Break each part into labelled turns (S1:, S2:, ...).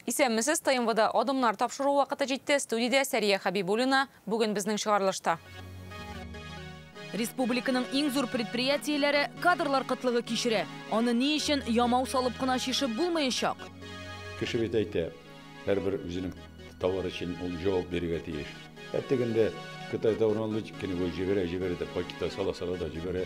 S1: Исәнмесез, ТНВда Адымнар тапшыру вакыты җитте. Студиядә Сәрия Хәбибуллина. Бүген безнең чыгарылышта.
S2: Республиканың иң зур предприятиеләре кадрлар кытлыгы кичерә. Аны ни өчен ямау салып кына чишеп булмаячак?
S3: Кеше бит әйтә, һәрбер үзенең товар өчен ул җавап бирергә тиеш. Ә тегендә Кытай товарын алды, көне буе җибәрә, җибәрә дә пакетта сала-сала да җибәрә.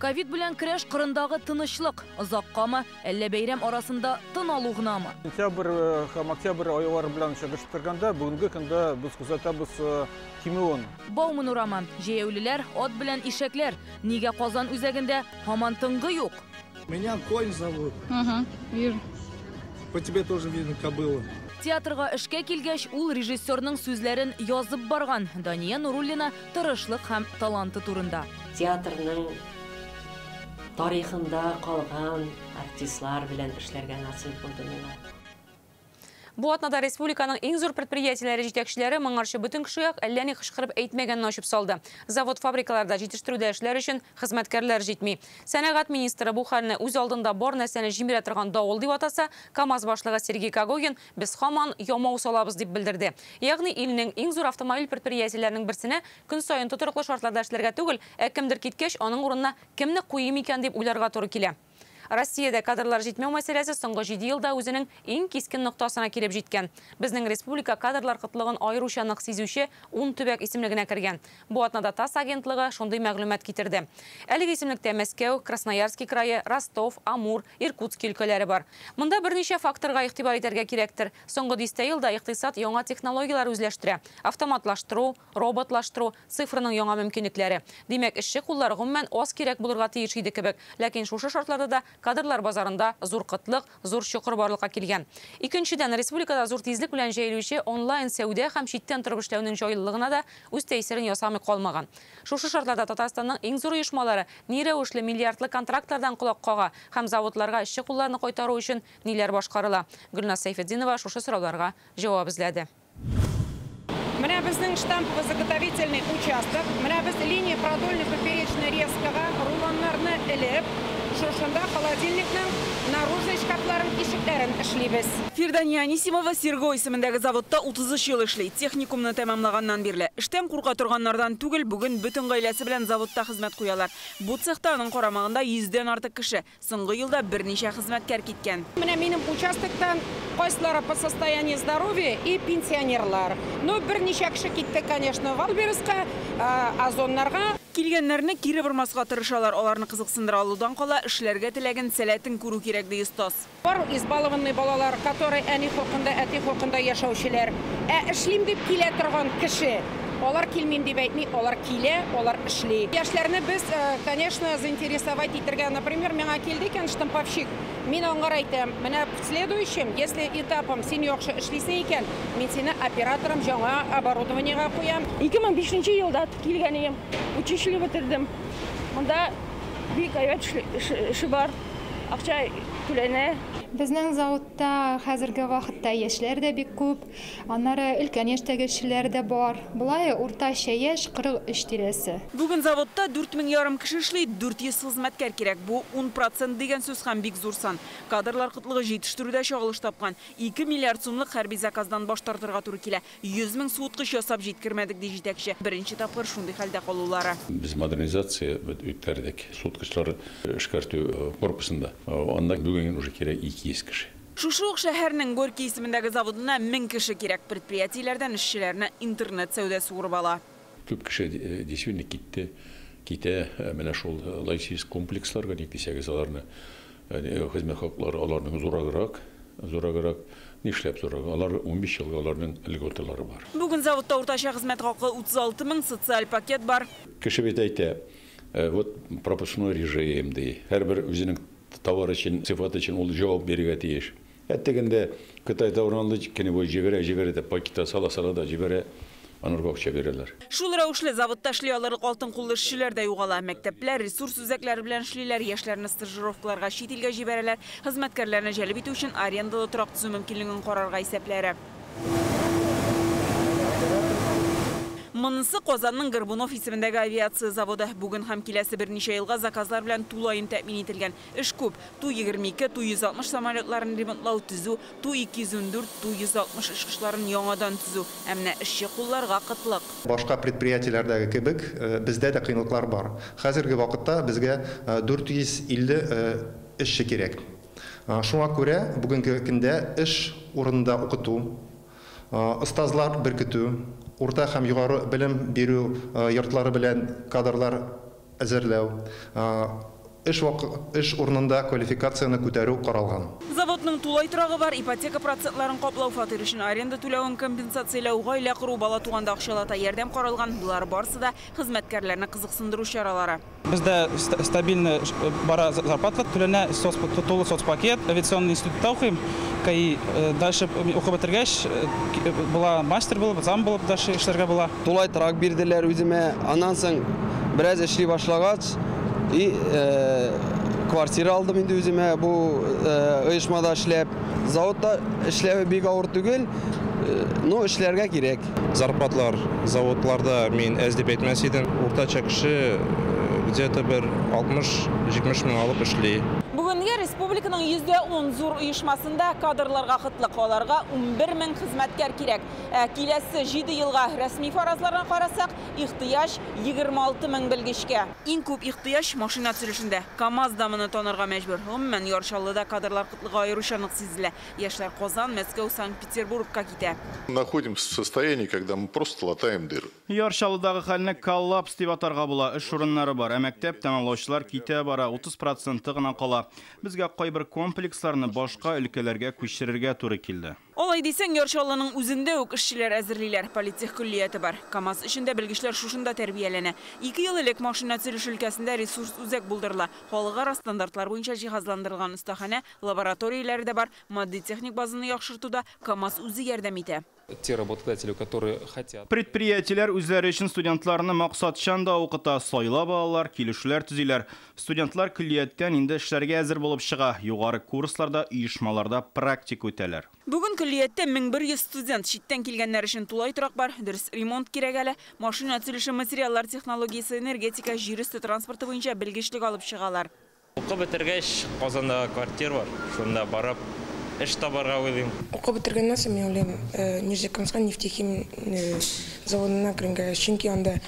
S2: Ковид белән көрәш кырындагы тынычлык озаккамы, әллә бәйрәм арасында тын алу гынамы?
S4: Сентябрь һәм октябрь айлары белән чагыштырганда, бүгенге көндә без күзәтәбез кимүен.
S2: Бауман урамы, җәяүлеләр, ат белән ишәкләр. Нигә Казан үзәгендә һаман тынгы юк?
S5: Меня конь зовут.
S6: Ага, вижу.
S5: По тебе тоже видно кобыла.
S2: Театрга эшкә килгәч, ул режиссерның сүзләрен язып барган. Дания Нуруллина тырышлык һәм таланты турында.
S7: Театрның тарихында калган артистлар белән эшләргә насыйп булды миңа.
S1: Бу атнада республиканың иң зур предприятиеләре җитәкчеләре моңарчы бөтен кешегә әллә ни кычкырып әйтмәгәнне ачып салды. Завод фабрикаларда җитештерүдә эшләр өчен хезмәткәрләр җитми. Сәнәгать министры бу хәлне үз алдында бар нәрсәне җимерә торган давыл дип атаса, КАМАЗ башлыгы Сергей Когогин без һаман ямау салабыз дип белдерде. Ягъни илнең иң зур автомобиль предприятиеләренең берсенә көн саен тотрыклы шартларда эшләргә түгел, ә кемдер киткәч, аның урынына кемне куйым икән дип уйларга туры килә. Россиядә кадрлар җитмәү мәсьәләсе соңгы 7 елда үзенең иң кискен ноктасына килеп җиткән. Безнең республика кадрлар кытлыгын аеруча нык сизүче 10 төбәк исемлегенә кергән. Бу атнада ТАСС агентлыгы шундый мәгълүмат китерде. Әлеге исемлектә Мәскәү, Красноярский крае, Ростов, Амур, Иркутский өлкәләре бар. Монда берничә факторга игътибар итәргә кирәктер. Соңгы дистә елда икътисад яңа технологияләр үзләштерә. Автоматлаштыру, роботлаштыру, цифрның яңа мөмкинлекләре. Димәк, эшче куллар гомумән аз кирәк булырга тиеш иде кебек. Ләкин шушы шартларда да кадрлар базарында зур кытлык, зур чокыр барлыкка килгән. Икенчедән, республикада зур тизлек белән җәелүче онлайн сәүдә һәм читтән торып эшләүнең җайлылыгына да үз тәэсирен ясамый калмаган. Шушы шартларда Татарстанның иң зур оешмалары ни рәвешле миллиардлы контрактлардан колак кага һәм заводларга эшче кулларны кайтару өчен ниләр башкарыла? Гөлназ Сәйфетдинова шушы сорауларга җавап эзләде.
S8: Менә безнең штампово-заготовительный участок, менә без линия продольно-поперечный резкага рулоннарны элеп, шушында холодильникның наружный шкафларын, ишекләрен эшлибез.
S9: Фирдания Анисимова Серго исемендәге заводта 33 ел эшли. Техникумны тәмамлаганнан бирле. Эштән курка торганнардан түгел, бүген бөтен гаиләсе белән заводта хезмәт куялар. Бу цехта аның карамагында 100дән артык кеше. Соңгы елда берничә хезмәткәр киткән.
S8: Менә минем участоктан кайсылары по состоянию здоровья и пенсионерлар. Ну, берничә кеше китте, конечно, Валберска, Озоннарга.
S9: Килгәннәрне кире бормаска тырышалар, аларны кызыксындыра алудан кала эшләргә теләген, сәләтен күрү кирәк, ди остаз.
S8: Бар избалованный балалар, которые әни хокында, әти хокында яшәүчеләр. Ә эшлим дип килә торган кеше, алар килмим дип әйтми, алар килә, алар эшли. Яшьләрне без, конечно, заинтересовать итергә. Например, миңа килде икән штамповщик, мин аңар әйтәм, менә в следующем, если этапом син яхшы эшлисең икән, мин сине оператором яңа оборудованиега куям.
S6: 2005 елда килгән идем, училище бетердем. Монда бик әйбәт эше бар, акча түләнә.
S10: Безнең заводта хәзерге вакытта яшьләр дә бик күп, аннары өлкән яшьтәге кешеләр дә бар. Болай уртача яшь 43 тирәсе.
S9: Бүген заводта 4500 кеше эшли, 400 хезмәткәр кирәк. Бу 10% дигән сүз һәм бик зур сан. Кадрлар кытлыгы җитештерүдә чагылыш тапкан. 2 миллиард сумлык хәрби заказдан баш тартырга туры килә. 100 мең суыткыч ясап җиткермәдек, ди җитәкче. Беренче тапкыр шундый хәлдә калулары.
S3: Без модернизация үткәрдек. Суыткычлар эшкәртү корпусында. Анда бүген уже кирәк 200 кеше.
S9: Шушы ук шәһәрнең Горький исемендәге заводына 1000 кеше кирәк. Предприятиеләрдән эшчеләрне интернет сәүдәсе урып ала.
S3: Күп кеше действительно китте, китә. Менә шул логистик комплексларга ник дисәгез, аларны хезмәт хаклары аларның зураграк, зураграк. Нишләп зурак? Алар 15 елга аларның льготалары бар.
S9: Бүген заводта уртача хезмәт хакы 36 мең, социаль пакет бар.
S3: Кеше бит әйтә, вот пропускной режим ди. Һәрбер үзенең товар өчен, сыйфат өчен ул җавап бирергә тиеш. Ә тегендә Кытай товарын алды, көне буе җибәрә, җибәрә дә пакетта сала-сала да җибәрә, анарга акча бирәләр.
S9: Шул рәвешле заводта эшли алырлык алтын куллы эшчеләр дә югала. Мәктәпләр ресурс үзәкләре белән эшлиләр, яшьләрне стажировкаларга чит илгә җибәрәләр, хезмәткәрләрне җәлеп итү өчен арендалы торак төзү мөмкинлеген карарга исәпләре. Монысы Казанның Горбунов исемендәге авиация заводы. Бүген һәм киләсе берничә елга заказлар белән тулаем тәэмин ителгән. Эш күп. Ту-22, Ту-160 самолетларын ремонтлау, төзү, Ту-214, Ту-160 очкычларын яңадан төзү. Ә менә эшче кулларга кытлык.
S11: Башка предприятиеләрдәге кебек, бездә дә кыенлыклар бар. Хәзерге вакытта безгә 450 эшче кирәк. Шуңа күрә бүгенге көндә эш урынында укыту, остазлар беркетү, урта һәм югары белем бирү йортлары белән кадрлар әзерләү, эш урынында квалификацияне күтәрү каралган.
S9: Заводның тулай торагы бар, ипотека процентларын каплау, фатир өчен аренда түләвен компенсацияләү, гаилә кору, бала туганда акчалата ярдәм каралган. Болар барысы да хезмәткәрләрне кызыксындыру чаралары.
S12: Бездә стабильно бара зарплата түләнә, тулы соцпакет, авиационный институтта укыйм. Кай дальше укып бетергәч, була мастер булып, зам булып дальше эшләргә була.
S13: Тулай торак бирделәр үземә. Аннан соң бераз эшли башлагач, и квартира алдым инде үземә бу оешмада эшләп. Заводта эшләве бик авыр түгел, но эшләргә кирәк.
S14: Зарплатлар заводларда мин әз дип әйтмәс идем. Уртача кеше где-то бер 60-70 мең алып эшли.
S9: Бүгенге республиканың 10% зур оешмасында кадрларга кытлык, аларга 11 мең хезмәткәр кирәк. Киләсе 7 елга рәсми фаразларга карасак, ихтыяҗ 26 мең белгечкә. Иң күп ихтыяҗ машина төзелешендә. КАМАЗ да моны танырга мәҗбүр. Гомумән, Яр Чаллыда кадрлар кытлыгы аеруча нык сизелә. Яшьләр Казан, Мәскәү, Санкт-Петербургка китә.
S15: Находимся в состоянии, когда мы просто латаем дыры.
S16: Яр Чаллыдагы хәлне коллапс дип атарга була. Эш урыннары бар, ә мәктәп тәмамлаучылар китә бара, 30% гына кала. Безгә кайбер комплексларны башка өлкәләргә күчерергә туры килде.
S9: Алай дисәң, Яр Чаллының үзендә үк эшчеләр әзерлиләр. Политех көллияте бар. КАМАЗ эчендә белгечләр шушында тәрбияләнә. 2 ел элек машина төзелеше өлкәсендә ресурс үзәк булдырыла. Халыкара стандартлар буенча җиһазландырылган остаханә, лабораторияләре дә бар. Матди-техник базаны яхшыртуда КАМАЗ үзе ярдәм итә.
S17: Те работодатели, которые хотят.
S16: Предприятиеләр үзләре өчен студентларны максатчан да укыта, сайлап алалар, килешүләр төзиләр. Студентлар көллияттән инде эшләргә әзер булып чыга. Югары курсларда, оешмаларда практика үтәләр.
S9: Бүген көллияттә 1100 студент. Читтән килгәннәр өчен тулай торак бар. Дөрес, ремонт кирәк әле. Машина төзелеше, материаллар технологиясе, энергетика, җир өсте транспорты буенча белгечлек алып чыгалар.
S18: Укып бетергәч, Казанда квартира бар. Шунда барып эш табарга уйлыйм.
S19: Укып бетергәннән соң мин уйлыйм, Нижнекамска нефтехим заводына керергә, чөнки анда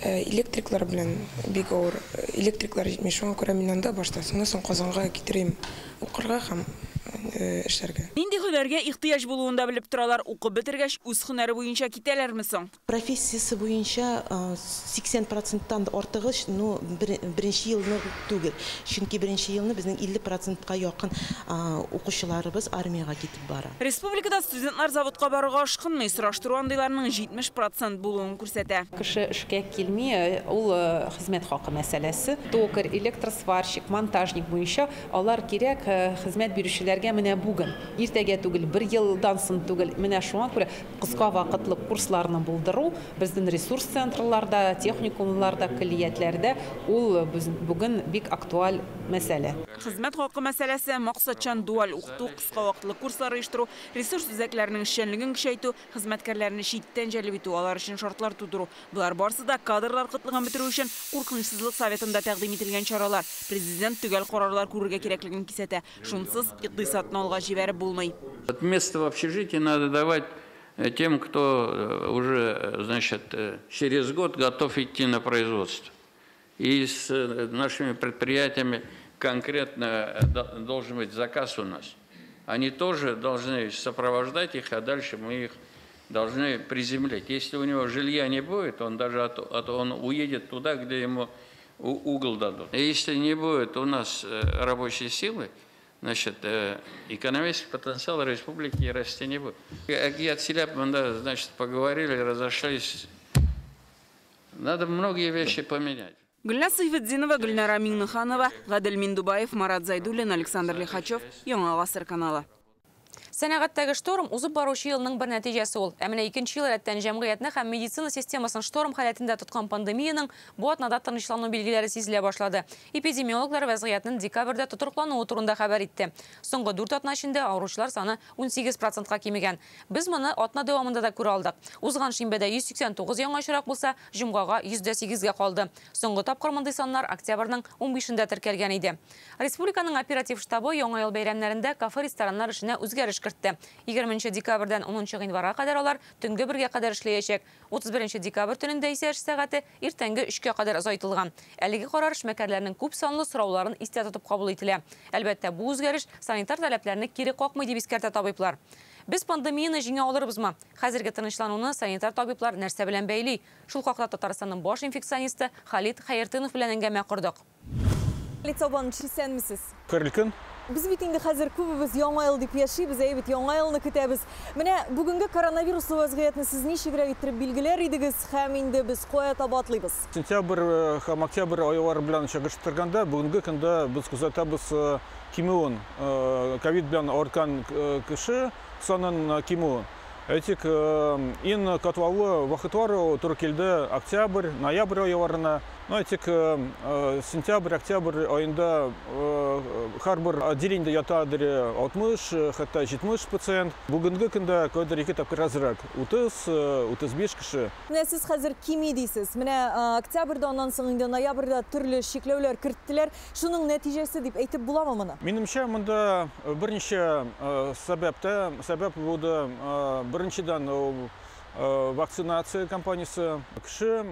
S19: электриклар белән бик авыр. Электриклар җитми, шуңа күрә мин анда башта, шуннан соң Казанга китерим укырга һәм эшләргә.
S9: Нинди һөнәргә ихтыяҗ булуын да белеп торалар. Укып бетергәч, үз һөнәре буенча китәләрме соң?
S20: Профессиясе буенча 80%-тан артыгы, ну, беренче елны түгел. Чөнки беренче елны безнең 50%-ка якын укучыларыбыз армиягә китеп бара.
S9: Республикада студентлар заводка барырга ашкынмый. Сораштыру андыйларның 70% булуын күрсәтә.
S21: Кеше эшкә килми, ул хезмәт хакы мәсьәләсе. Токарь, электросварщик, монтажник буенча алар кирәк хезмәт бирүчеләргә менә бүген, иртәгә түгел, бер елдан соң түгел. Менә шуңа күрә кыска вакытлы курсларны булдыру безнең ресурс центрларда, техникумларда, көллиятләрдә ул бүген бик актуаль мәсьәлә.
S9: Хезмәт хакы мәсьәләсе, максатчан дуаль укыту, кыска вакытлы курслар оештыру, ресурс үзәкләренең эшчәнлеген көчәйтү, хезмәткәрләрне читтән җәлеп итү, алар өчен шартлар тудыру. Болар барысы да кадрлар кытлыгын бетерү өчен куркынычсызлык советында тәкъдим ителгән чаралар. Президент төгәл карарлар күрергә кирәклеген кисәтә. Шунсыз икътисадны алга җибәреп булмый.
S22: Место в общежитии надо давать тем, кто уже, значит, через год готов идти на производство. И с нашими предприятиями конкретно должен быть заказ у нас. Они тоже должны сопровождать их, а дальше мы их должны приземлить. Если у него жилья не будет, он даже он уедет туда, где ему угол дадут. И если не будет у нас рабочей силы, значит, экономический потенциал республики расти не будет. Значит, поговорили, разошлись. Надо многие вещи поменять.
S9: Гөлназ Сайфетдинова, Гөлнара Миңнеханова, Гадел Миндубаев, Марат Зайдуллин, Александр Лихачев, Яңа Гасыр каналы.
S1: Сәнәгатьтәге шторм узып баручы елның бер нәтиҗәсе ул. Ә менә икенче ел рәттән җәмгыятьне һәм медицина системасын шторм халәтендә тоткан пандемиянең бу атнада тынычлану билгеләре сизелә башлады. Эпидемиологлар вәзгыятьнең декабрьдә тотрыклануы турында хәбәр итте. Соңгы 4 атна эчендә авыручылар саны 18%-ка кимегән. Без моны атна дәвамында да күрә алдык. Узган шимбәдә 189 яңа очрак булса, җомгага 108-гә калды. Соңгы тапкыр мондый саннар октябрьнең 15-ндә теркәлгән иде. Республиканың оператив штабы Яңа ел бәйрәмнәрендә кафе-рестораннар эшенә үзгәреш кертте. 20 декабрьдән 10 гыйнварга кадәр алар төнге 1-гә кадәр эшләячәк. 31 декабрь төнендә исә эш сәгате иртәнге 3-кә кадәр озайтылган. Әлеге карар эшмәкәрләрнең күп санлы сорауларын истә тотып кабул ителә. Әлбәттә, бу үзгәреш санитар таләпләрне кире какмый дип искәртә табиблар. Без пандемияне җиңә алырбызмы? Хәзерге тынычлануны санитар табиблар нәрсә белән бәйли? Шул хакта Татарстанның баш инфекционисты Халит Хәертдинов белән әңгәмә кордык.
S4: Халит Сабанович, исәнмесез?
S5: Хәерле көн.
S4: Без бит инде хәзер күбебез Яңа ел дип яшибез, әйе бит, Яңа елны көтәбез. Менә бүгенге коронавируслы вәзгыятьне сез ничегрәк иттереп билгеләр идегез һәм инде без кая таба атлыйбыз?
S5: Сентябрь һәм октябрь айлары белән чагыштырганда, бүгенге көндә без күзәтәбез кимүен, ковид белән авырткан кеше санын кимүен. Әйтик, иң катлаулы вакытлар туры килде октябрь, ноябрь айларына. Әйтик, сентябрь, октябрь айында һәрбер отделениедә ятадыр 60, хәтта 70 пациент. Бүгенге көндә кайдыр ике тапкыр азрак, 30-35 кеше.
S4: Менә сез хәзер кими дисез. Менә октябрьдә, аннан соң инде ноябрьдә төрле чикләүләр керттеләр. Шуның нәтиҗәсе дип әйтеп буламы моны?
S5: Минемчә, монда берничә сәбәп булды. Беренчедән, ул вакцинация кампаниясе. Кеше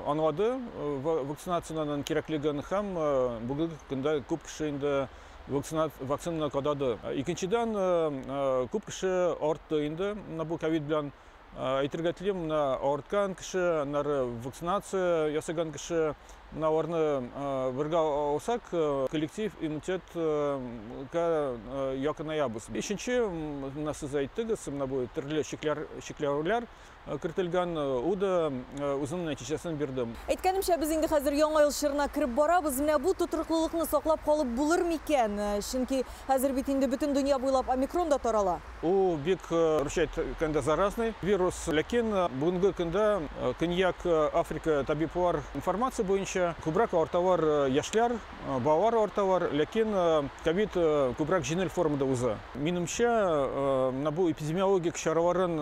S5: аңлады вакцинациянең кирәклеген һәм бүгенге көндә күп кеше инде вакцинаны кадады. Икенчедән, күп кеше артты инде менә бу ковид белән. Әйтергә телим, менә авырткан кеше, аннары вакцинация ясаган кеше, менә аларны бергә алсак, коллектив иммунитетка якынаябыз. Өченче, менә сез әйттегез, менә бу төрле чикләүләр кертелгән, ул да үзенең нәтиҗәсен бирде.
S4: Әйткәнемчә, без инде хәзер Яңа ел чорына кереп барабыз. Менә бу тотрыклылыкны саклап калып булыр микән? Чөнки хәзер бит инде бөтен дөнья буйлап омикрон да тарала.
S5: Ул бик, русча әйткәндә, заразный вирус, ләкин бүгенге көндә Көньяк Африка табиблар информация буенча күбрәк авырталар яшьләр, балалар авырталар, ләкин ковид күбрәк җиңел формада уза. Минемчә, менә бу эпидемиологик чараларын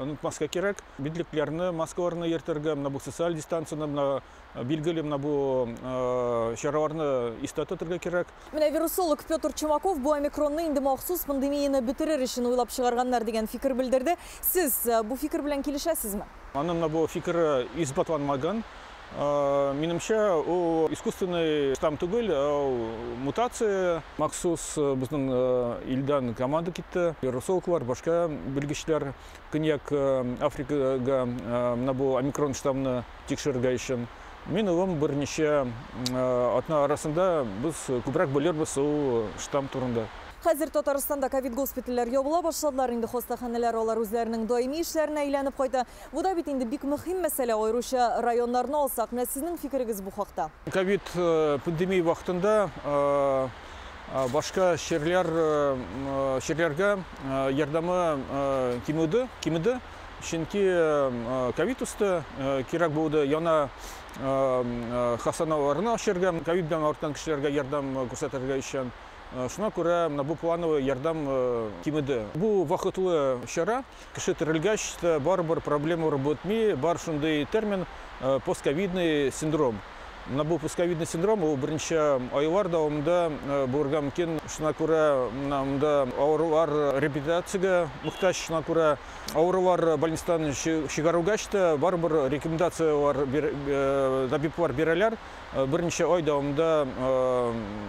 S5: онытмаска кирәк. Битлекләрне, маскаларны йөртергә, менә бу социаль дистанцияне, менә билгеле менә бу чараларны истә тотырга кирәк.
S4: Менә вирусолог Петр Чумаков бу омикронны инде махсус пандемияне бетерер өчен уйлап чыгарганнар дигән фикер белдерде. Сез бу фикер белән килешәсезме?
S5: Аның менә бу фикере исбатланмаган. Минемчә, ул искусственный штамм түгел, ул мутация. Махсус безнең илдән команда китте. Вирусологлар, башка белгечләр Көньяк Африкага менә бу омикрон штаммны тикшерергә өчен. Мин уйлыйм, берничә атна арасында без күбрәк белербез ул штамм турында.
S4: Хәзер Татарстанда ковид госпитальләр ябыла башладылар, инде хастаханәләр алар үзләренең даими эшләренә әйләнеп кайта. Бу да бит инде бик мөһим мәсьәлә, аеруча районнарны алсак. Менә сезнең фикерегез бу хакта?
S5: Ковид пандемия вакытында башка чирләргә ярдәме кимеде. Чөнки ковид үсте, кирәк булды яңа хастаханаларны ачырга, ковид белән авырткан кешеләргә ярдәм күрсәтергә өчен. Шуңа күрә менә бу плановый ярдәм кимеде. Бу вакытлы чара, кеше терелгәч тә барыбер проблемалар бетми, бар шундый термин постковидный синдром. Менә бу постковидный синдром ул берничә айлар дәвамында булырга мөмкин. Шуңа күрә менә монда авырулар реабилитациягә мохтаҗ, шуңа күрә авырулар больницадан чыгаругач та барыбер рекомендацияләр табиблар бирәләр. Берничә ай дәвамында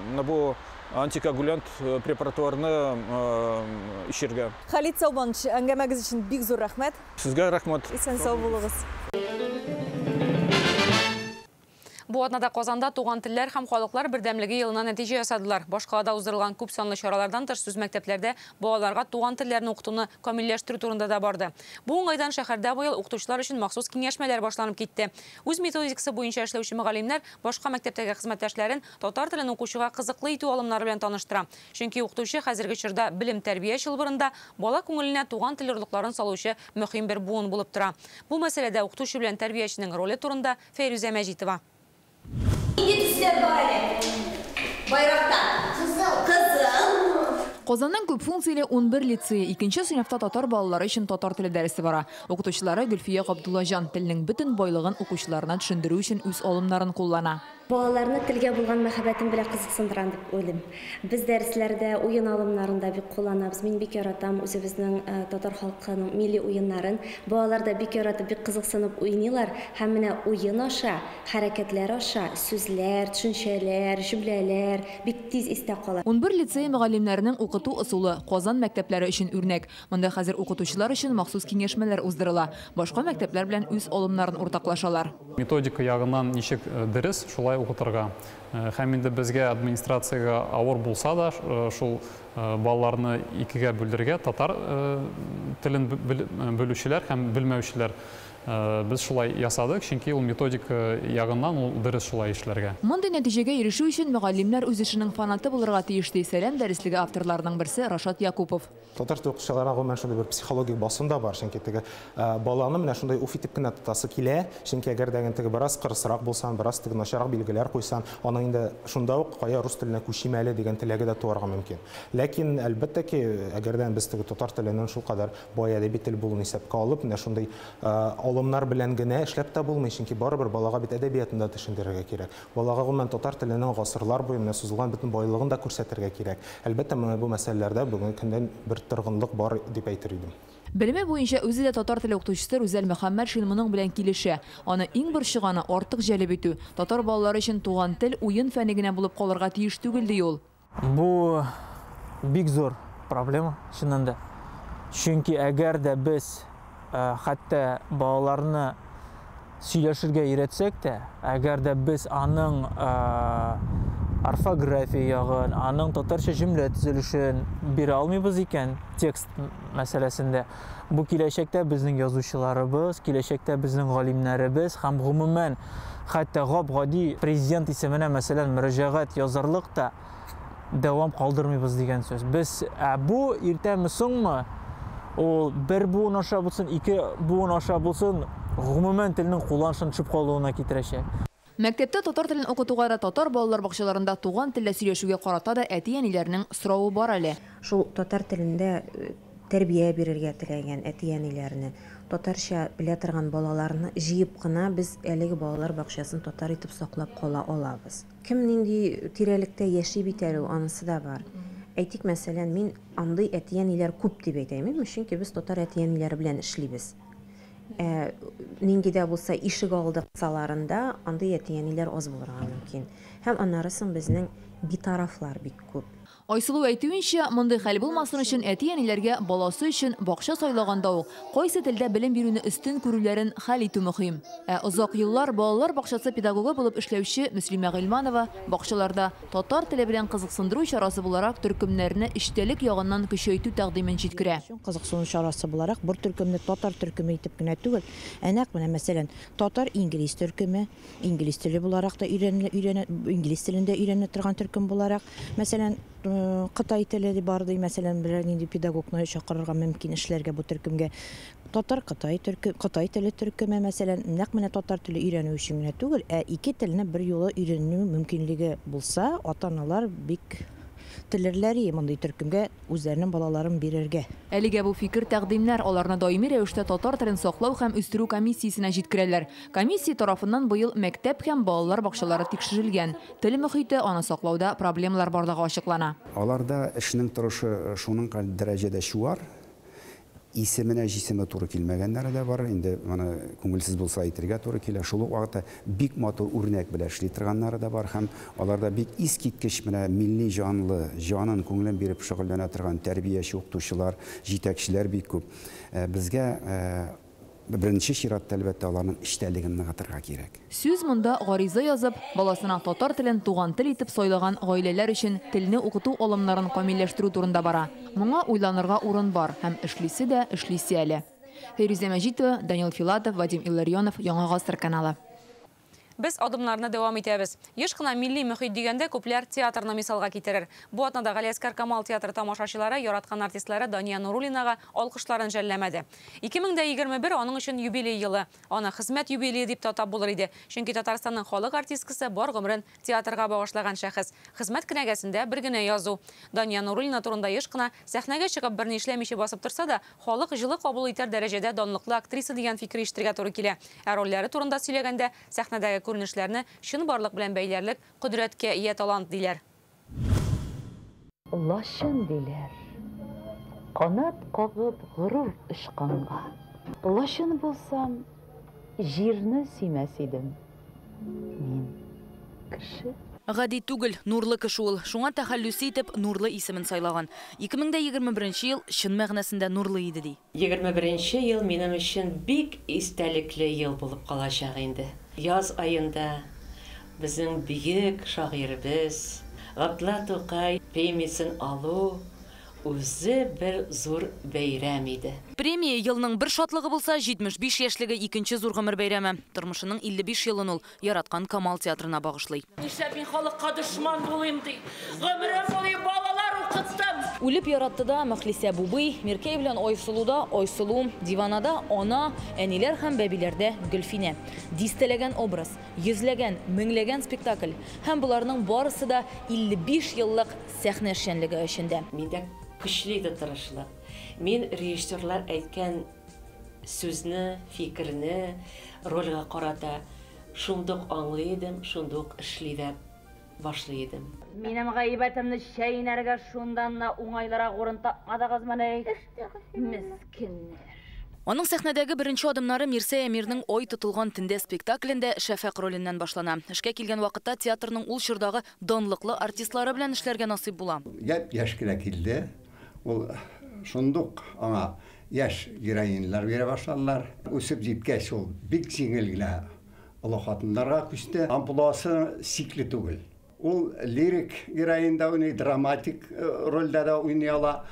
S5: менә бу антикоагулянт препаратларны эчәргә.
S4: Халит Саубанович, әңгәмәгез өчен бик зур рәхмәт.
S5: Сезгә рәхмәт.
S4: Исән сау булыгыз.
S1: Бу атнада Казанда туган телләр һәм халыклар бердәмлеге елына нәтиҗә ясадылар. Башкалада уздырылган күп санлы чаралардан тыш сүз мәктәпләрдә балаларга туган телләрне укытуны камилләштерү турында да барды. Бу уңайдан шәһәрдә быел укытучылар өчен махсус киңәшмәләр башланып китте. Үз методикасы буенча эшләүче мөгаллимнәр башка мәктәптәге хезмәттәшләрен татар телен укучыга кызыклы итү алымнары белән таныштыра. Чөнки укытучы хәзерге чорда белем-тәрбия чылбырында бала күңеленә туган тел орлыкларын салучы мөһим бер буын булып тора. Бу мәсьәләдә укытучы белән тәрбияченең роле турында Фәйрүзә Мәҗитова.
S2: Нинди төсләр бар әле байракта? Кызыл. Кызыл.
S7: Казанның күп функцияле 11 лицее икенче сыйныфта татар балалары өчен татар теле дәресе бара. Укытучылары Гөлфия Габдуллаҗан телнең бөтен байлыгын укучыларына төшендерү өчен үз алымнарын куллана.
S23: Балаларны телгә булган мәхәббәтем белән кызыксындырам дип уйлыйм. Без дәресләрдә уен алымнарын да бик кулланабыз. Мин бик яратам үзебезнең татар халкының милли уеннарын. Балалар да бик яратып, бик кызыксынып уйныйлар. Һәм менә уен аша, хәрәкәтләр аша, сүзләр, төшенчәләр, җөмләләр бик тиз истә кала.
S7: 11 лицей мөгаллимнәренең укыту ысулы Казан мәктәпләре өчен үрнәк. Монда хәзер укытучылар өчен махсус киңәшмәләр уздырыла. Башка мәктәпләр белән үз алымнарын уртаклашалар.
S24: Методика ягыннан ничек дөрес, шулай укытырга. Һәм инде безгә администрациягә авыр булса да, шул балаларны икегә бүлдергә, татар телен белүчеләр һәм белмәүчеләр. Без шулай ясадык, чөнки ул методика ягыннан ул дөрес шулай эшләргә.
S7: Мондый нәтиҗәгә ирешү өчен мөгаллимнәр үз эшенең фанаты булырга тиеш, ди Сәлам дәреслеге авторларының берсе Рашат Якупов.
S25: Татар теле укытучыларына гомумән шундый бер психологик басым да бар, чөнки теге баланы менә шундый уф итеп кенә тотасы килә, чөнки әгәр дә теге бераз кырысрак булсан, бераз теге начаррак билгеләр куйсан, аның инде шунда ук кая рус теленә күчим әле дигән теләге дә туарга мөмкин. Ләкин әлбәттә ки, әгәр дә без теге татар теленең шулкадәр бай әдәби тел булуын исәпкә алып, менә шундый алымнар белән генә эшләп тә булмый, чөнки барыбер балага бит әдәбиятын да төшендерергә кирәк. Балага гомумән татар теленең гасырлар буе менә сузылган бөтен байлыгын да күрсәтергә кирәк. Әлбәттә, менә бу мәсьәләләрдә бүгенге көндә бер торгынлык бар дип әйтер идем.
S7: Белеме буенча үзе дә татар теле укытучысы Рүзәл Мөхәммәтшин моның белән килешә. Аны иң борчыганы артык җәлеп итү. Татар балалары өчен туган тел уен фәне генә булып калырга тиеш түгел, ди ул.
S26: Бу бик зур проблема, чыннан да. Чөнки әгәр дә без хәтта балаларны сөйләшергә өйрәтсәк тә, әгәр дә без аның орфография ягын, аның татарча җөмлә төзелешен бирә алмыйбыз икән текст мәсьәләсендә, бу киләчәктә безнең язучыларыбыз, киләчәктә безнең галимнәребез һәм гомумән хәтта гап-гади президент исеменә, мәсәлән, мөрәҗәгать язарлык та дәвам калдырмыйбыз дигән сүз. Без бу иртәме соңмы, ул бер буын аша булсын, ике буын аша булсын, гомумән телнең кулланышын төшеп калуына китерәчәк.
S7: Мәктәптә татар телен укытуга да, татар балалар бакчаларында туган телдә сөйләшүгә карата да әти-әниләрнең соравы бар әле.
S27: Шул татар телендә тәрбия бирергә теләгән әти-әниләрне, татарча белә торган балаларны җыеп кына без әлеге балалар бакчасын татар итеп саклап кала алабыз. Кем нинди тирәлектә яши бит әле, анысы да бар. Әйтик, мәсәлән, мин андый әти-әниләр күп дип әйтәм, чөнки без татар әти-әниләре белән эшлибез. Нинди дә булса ишек алды кысаларында андый әти-әниләр аз булырга мөмкин. Һәм аннары соң безнең битарафлар бик күп.
S7: Айсылу әйтүенчә, мондый хәл булмасын өчен әти-әниләргә баласы өчен бакча сайлаганда ук кайсы телдә белем бирүне өстен күрүләрен хәл итү мөһим. Ә озак еллар балалар бакчасы педагогы булып эшләүче Мөслимә Гыйльманова бакчаларда татар теле белән кызыксындыру чарасы буларак төркемнәрне эчтәлек ягыннан көчәйтү тәкъдимен җиткерә.
S28: Кызыксыну чарасы буларак бер төркемне татар төркеме итеп кенә түгел, ә нәкъ менә мәсәлән татар инглиз төркеме, инглиз теле буларак та өйрәнә, инглиз телендә өйрәнә торган төркем буларак, мәсәлән, Кытай теле бар ди, мәсәлән, берәр нинди педагогны чакырырга мөмкин эшләргә бу төркемгә. Татар Кытай төркем, Кытай теле төркеме, мәсәлән, нәкъ менә татар теле өйрәнү өчен генә түгел, ә ике телне бер юлы өйрәнү мөмкинлеге булса, ата-аналар бик телерләр мондый төркемгә үзләренең балаларын бирергә.
S7: Әлегә бу фикер тәкъдимнәр аларны даими рәвештә татар телен саклау һәм үстерү комиссиясенә җиткерәләр. Комиссия тарафыннан быел мәктәп һәм балалар бакчалары тикшерелгән. Тел мөхите аны саклауда проблемалар барлыгы ачыклана.
S29: Аларда эшнең торышы шуның дәрәҗәдә чуар, исеменә җисеме туры килмәгәннәре дә бар. Инде моны күңелсез булса әйтергә туры килә. Шул ук вакытта бик матур үрнәк белән эшли торганнары да бар һәм аларда бик искиткеч менә милли җанлы, җанын, күңелен биреп шөгыльләнә торган тәрбияче укытучылар, җитәкчеләр бик күп. Безгә Беренче чиратта, әлбәттә, аларның эчтәлеген ныгытырга кирәк.
S7: Сүз монда гариза язып, баласына татар телен туган тел итеп сайлаган гаиләләр өчен телне укыту алымнарын камилләштерү турында бара. Моңа уйланырга урын бар һәм эшлисе дә эшлисе әле. Фәйрүзә Мәҗитова, Данил Филатов, Вадим Илларионов, Яңа Гасыр каналы.
S1: Без адымнарны дәвам итәбез. Еш кына милли мөхит дигәндә күпләр театрны мисалга китерер. Бу атнада Галиәсгар Камал театры тамашачылары яраткан артистлары Дания Нуруллинага алкышларын жәлләмәде. 2021 аның өчен юбилей елы. Аны хезмәт юбилее дип тә атап булыр иде. Чөнки Татарстанның халык артисткасы бар гомерен театрга багышлаган шәхес. Хезмәт кенәгәсендә бер генә язу. Дания Нуруллина турында еш кына сәхнәгә чыгып берни эшләмичә басып торса да, халык җылы кабул итәр дәрәҗәдә данлыклы актриса дигән фикер ишетергә туры килә. Ә рольләре турында сөйләгәндә сәхнәдәге күренешләрне чынбарлык белән бәйләрлек кодрәткә ия талант диләр.
S3: Лачын диләр, канат кагып горур очканга. Лачын булсам, җирне сөймәс идем. Мин кеше.
S6: Гади түгел, нурлы кеше ул. Шуңа тәхәллүсе итеп Нурлы исемен сайлаган. 2021 ел чын мәгънәсендә нурлы иде ди.
S8: 21 ел минем өчен бик истәлекле ел булып калачак инде. Яз аенда безнең бөек шагыйребез Габдулла Тукай премиясен алу үзе бер зур бәйрәм иде.
S6: Премия елның бер шатлыгы булса, 75 яшьлеге икенче зур гомер бәйрәме. Тормышының 55 елын ул яраткан Камал театрына багышлый.
S10: Нишләп мин халыкка дошман булыйм ди? Гомерем буе балалар укыттым.
S6: Үлеп яратты да Мөхлисә Бубый, Миркәй белән Айсылуда Айсылу, Диванада ана, әниләр һәм бәбиләрдә Гөлфинә. Дистәләгән образ, йөзләгән, меңләгән спектакль һәм боларның барысы да 55 еллык сәхнә эшчәнлеге эчендә.
S8: Миндә көчле иде тырышлык. Мин режиссерлар әйткән сүзне, фикерне рольгә карата шундук аңлый идем, шундук эшли дә башлый идем.
S10: Минем гайбәтемне чәйнәргә шундан да уңайлырак урын тапмадыгызмыни? Мескеннәр.
S6: Аның сәхнәдәге беренче адымнары Мирсәй Әмирнең Ай тотылган төндә спектаклендә Шәфәкъ роленнән башлана. Эшкә килгән вакытта театрның ул чордагы данлыклы артистлары белән эшләргә насыйп була.
S11: Япь-яшь кенә килде. Ул шундук аңа яшь героинлар бирә башладылар. Үсеп җиткәч, ул бик җиңел генә олы хатыннарга күчте. Амплуасы сикле түгел. Ул лирик героинда уйный, драматик рольдә дә уйный ала,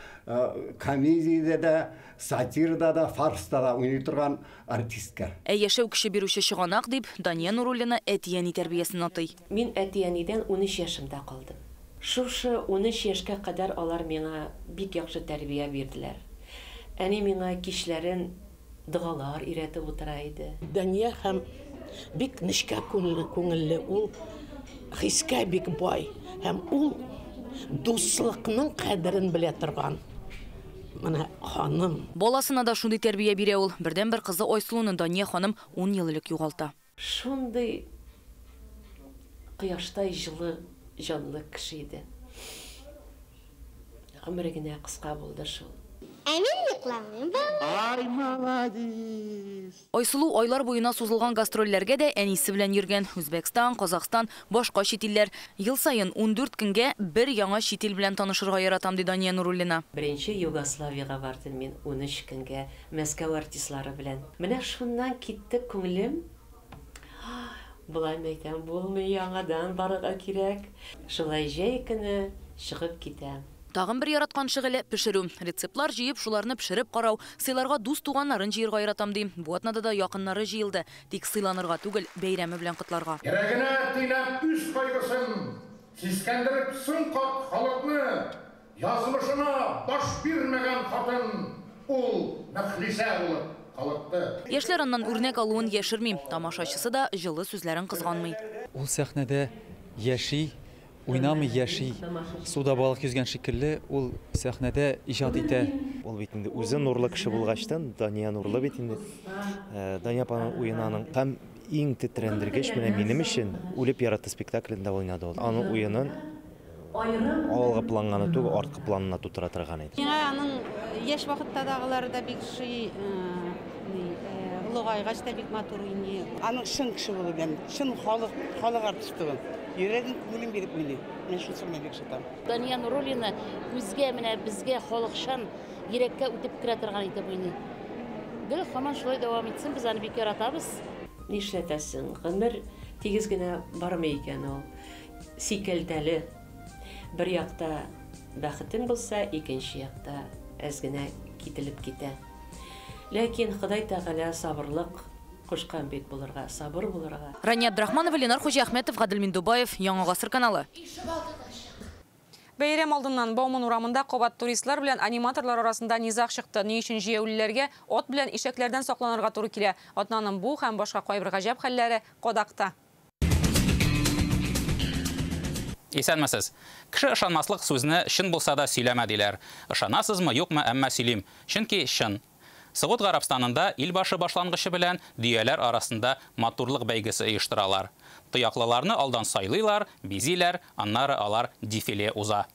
S11: комедиядә дә, сатирада да, фарста да уйный торган артистка.
S6: Ә яшәү көче бирүче чыганак дип Дания Нуруллина әти-әни тәрбиясен атый.
S8: Мин әти-әнидән 13 яшемдә калдым. Шушы 13 яшькә кадәр алар миңа бик яхшы тәрбия бирделәр. Әни миңа кичләрен догалар өйрәтеп утыра иде.
S12: Дания һәм бик нечкә күңелле, ул хискә бик бай һәм ул дуслыкның кадерен белә торган менә ханым.
S6: Баласына да шундый тәрбия бирә ул. Бердәнбер кызы Айсылуны Дания ханым 10 ел элек югалта.
S8: Шундый кояштай җылы җанлы кеше иде. Гомере генә кыска булды шул.
S13: Ә мин йокламыйм, балалар.
S14: Ай, молодец.
S6: Айсылу айлар буена сузылган гастрольләргә дә әнисе белән йөргән. Үзбәкстан, Казахстан, башка чит илләр. Ел саен 14 көнгә бер яңа чит ил белән танышырга яратам, ди Дания Нуруллина.
S8: Беренче Югославиягә бардым мин 13 көнгә Мәскәү артистлары белән. Менә шуннан китте күңелем. Болай мәйтәм, булмый, яңадан барырга кирәк. Шулай җәй көне чыгып китәм.
S6: Тагын бер яраткан шөгыле пешерү. Рецептлар җыеп, шуларны пешереп карау, сыйларга дус туганнарын җыярга яратам ди. Бу атнада да якыннары җыелды. Тик сыйланырга түгел, бәйрәме белән котларга.
S15: Йөрәгенә тинәп үз кайгысын, сискәндереп соң кат халыкны, язмышына баш бирмәгән хатын ул Мөхлисә булып калыкты.
S6: Яшьләр аннан үрнәк алуын яшерми. Тамашачысы да җылы сүзләрен кызганмый.
S30: Ул сәхнәдә яши, уйнамый, яши. Суда балык йөзгән шикелле, ул сәхнәдә иҗат итә.
S31: Ул бит инде үзе нурлы кеше булгачтан, Дания нурлы бит инде. Дания апаның уенаның һәм иң тетрәндергеч менә минем өчен Үлеп яратты спектаклендә уйнады ул. Аның уенын алгы планганы түгел, арткы планына тутыра торган иде.
S32: Миңа аның яшь вакыттагылары да бик ошый, олыгайгач та бик матур уйный.
S33: Аның чын кеше булу белән, чын халык артисты ул. Йөрәген күңелен биреп уйный. Мин шунысын белән бик шатам.
S34: Дания Нуруллина күзгә, менә безгә халыкчан, йөрәккә үтеп керә торган итеп уйный.
S2: Гел һаман шулай дәвам итсен, без аны бик яратабыз.
S8: Нишләтәсең, гомер тигез генә бармый икән ул. Сикәлтәле. Бер якта бәхетең булса, икенче якта әз генә кителеп китә. Ләкин Ходай Тәгалә сабырлык кушкан бит булырга, сабыр булырга.
S6: Рания Абдрахманова, Ленар Хуҗиәхмәтов, Гадел Миндубаев, Яңа Гасыр каналы.
S1: Бәйрәм алдыннан Бауман урамында кабат туристлар белән аниматорлар арасында низаг чыкты. Ни өчен җәяүлеләргә ат белән ишәкләрдән сакланырга туры килә? Атнаның бу һәм башка кайбер гаҗәп хәлләре кадакта.
S4: Исәнмесез. Кеше ышанмаслык сүзне чын булса да сөйләмә диләр. Ышанасызмы, юкмы, әмма сөйлим. Чөнки чын. Согуд Гарәбстанында ил башы башлангычы белән дөяләр арасында матурлык бәйгесе оештыралар. Тояклыларны алдан сайлыйлар, бизиләр, аннары алар дефиле уза.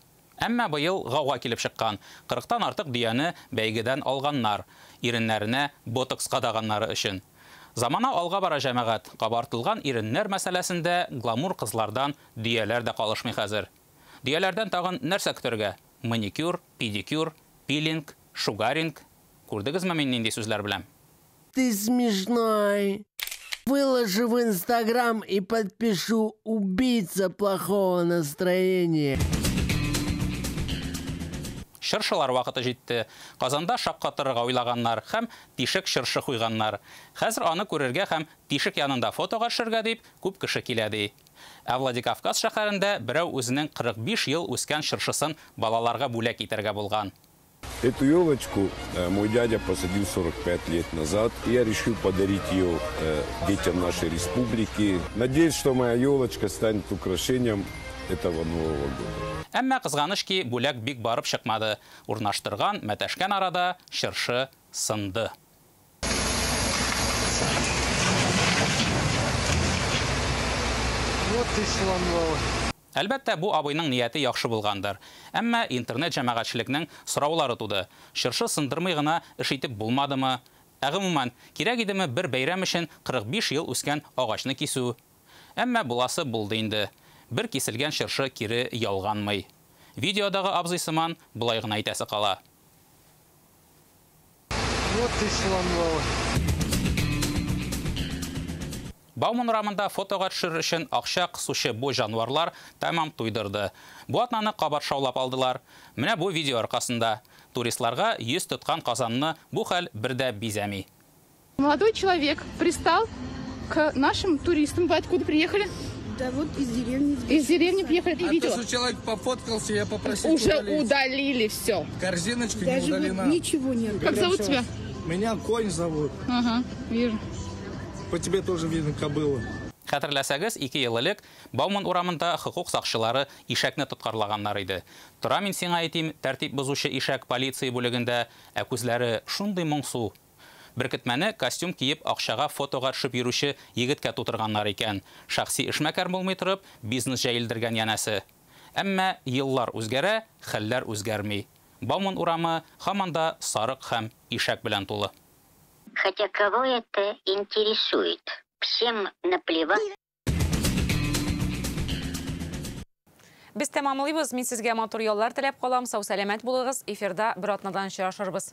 S4: Әмма быел гауга килеп чыккан. 40-тан артык дөяне бәйгедән алганнар, иреннәренә ботокс кадаганнары өчен. Замана алга бара, җәмәгать. Кабартылган иреннәр мәсьәләсендә гламур кызлардан дөяләр дә калышмый хәзер. Дөяләрдән тагын нәрсә көтәргә? Маникюр, педикюр, пилинг, шугаринг. Күрдегезме мин нинди сүзләр беләм?
S14: Ты смешной. Выложу в Инстаграм и подпишу: убийца плохого настроения.
S4: Чыршылар вакыты җитте. Казанда шаккатырырга уйлаганнар һәм тишек чыршы куйганнар. Хәзер аны күрергә һәм тишек янында фотога төшергә дип күп кеше килә ди. Ә Владикавказ шәһәрендә берәү үзенең 45 ел үскән чыршысын балаларга бүләк итәргә булган.
S5: Эту елочку мой дядя посадил 45 лет назад. Я решил подарить ее детям нашей республики. Надеюсь, что моя елочка станет украшением этого Нового года.
S4: Әмма кызганыч ки, бүләк бик барып чыкмады. Урнаштырган, мәтәшкән арада чыршы сынды.
S14: Вот и сломал.
S4: Әлбәттә, бу абыйның нияте яхшы булгандыр. Әмма интернет җәмәгатьчелекнең сораулары туды. Чыршы сындырмый гына эш итеп булмадымы? Ә гомумән, кирәк идеме бер бәйрәм өчен 45 ел үскән агачны кисү? Әмма буласы булды инде. Бер киселгән чыршы кире ялганмый. Видеодагы абзый сыман болай гына әйтәсе кала.
S14: Вот и сломал.
S4: Бауман урамында фотога төшерер өчен акча кысучы бу җанварлар тәмам туйдырды. Бу атнаны кабат шаулап алдылар. Менә бу видео аркасында туристларга йөз тоткан Казанны бу хәл бер дә бизәми.
S9: Молодой человек пристал к нашим туристам. Вы откуда приехали?
S16: Да вот из деревни.
S9: Из деревни приехали.
S17: А
S9: видео.
S17: то, что человек пофоткался, я попросил
S9: Уже
S17: удалить.
S9: Удалили все.
S17: Корзиночка
S16: Даже
S17: не удалена.
S16: Вот ничего нет.
S9: Как зовут тебя?
S17: Меня Конь зовут.
S9: Ага, вижу.
S17: По тебе тоже видно кобыла.
S4: Хәтерләсәгез, 2 ел элек Бауман урамында хокук сакчылары ишәкне тоткарлаганнар иде. Тора мин сиңа әйтим, тәртип бозучы ишәк полиция бүлегендә, ә күзләре шундый моңсу. Беркетмәне костюм киеп акчага фотога төшеп йөрүче егеткә тутырганнар икән. Шәхси эшмәкәр булмый торып, бизнес җәелдергән янәсе. Әмма еллар үзгәрә, хәлләр үзгәрми. Бауман урамы һаман да сарык һәм ишәк белән тулы.
S18: Хотя кого это интересует? Всем наплевать.
S1: Без тәмамлыйбыз. Мин сезгә матур яллар теләп калам. Сау-сәламәт булыгыз. Эфирда бер атнадан очрашырбыз.